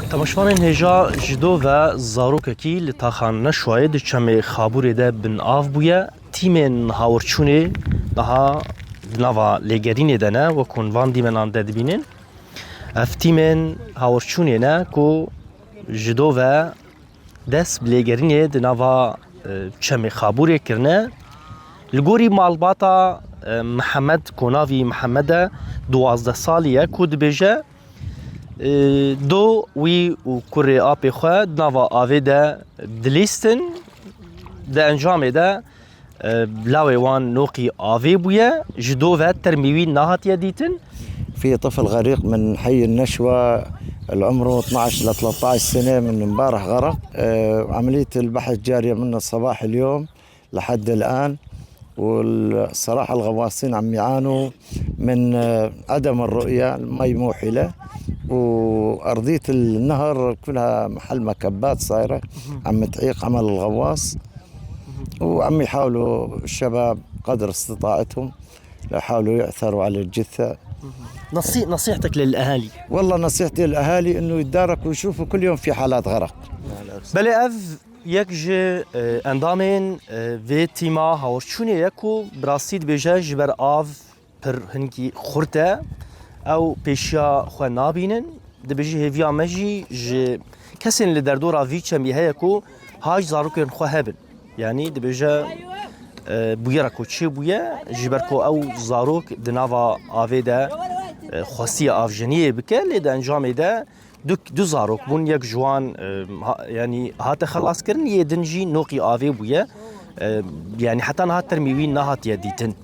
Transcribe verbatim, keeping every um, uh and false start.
Temaşevanên hêja, ji do ve zarokekî li taxa Neşwayê di çemê Xabûrê de bin av bûye. Tîmên hawirçûnê niha di nava lêgerînê de ne, wek hûn van dîmenan de dibînin. Ev tîmên hawirçûnê ne ku ji do ve dest bi lêgerînê di nava, e, çemê Xabûrê kirine. Li gorî malbata, e, Mihemed, ku navî Mihemed e, duwazdeh salî ye, ku dibêje, e, do wî û kurê apê xwe di nava avê de dilîstin. Di encamê de, e, lawê wan noqî avê bûye, ji do ve termî wî nehatiye dîtin. في طفل غريق من حي النشوة، العمر اثنعش ل تلتعش سنة، من امبارح غرق. آه، عملية البحث جارية من الصباح اليوم لحد الآن. والصراحة الغواصين عم يعانوا من، آه، عدم الرؤية، المي موحلة، وأرضية النهر كلها محل مكبات صايرة، عم تعيق عمل الغواص. وعم يحاولوا الشباب قدر استطاعتهم ليحاولوا يعثروا على الجثة. نصي-، نصيحتك للأهالي؟ والله نصيحتي للأهالي إنه يتداركوا ويشوفوا كل يوم في حالات غرق. Belê ev yek ji, e, endamên, e, vê tîma hawirçûnê ye ku bi rastî dibêje ji ber av pir hinkî xurt e. Ew pêşiya xwe nabînin. Dibêje hêviya me jî ji kesên li derdora vî çemî heye ku haj zarokên xwe hebin. Yanî dibêje, e, bûyera ku çêbûye, ji ber ku ew zarok di nava avê de, e, xwestiye avjeniyê bike, lê di encamê de du, du zarok bûn, yek ji wan, e, ha-, yanî hate xelaskirin, yê din jî noqî avê bûye. E, yanî heta niha termî wî nehatiye dîtin.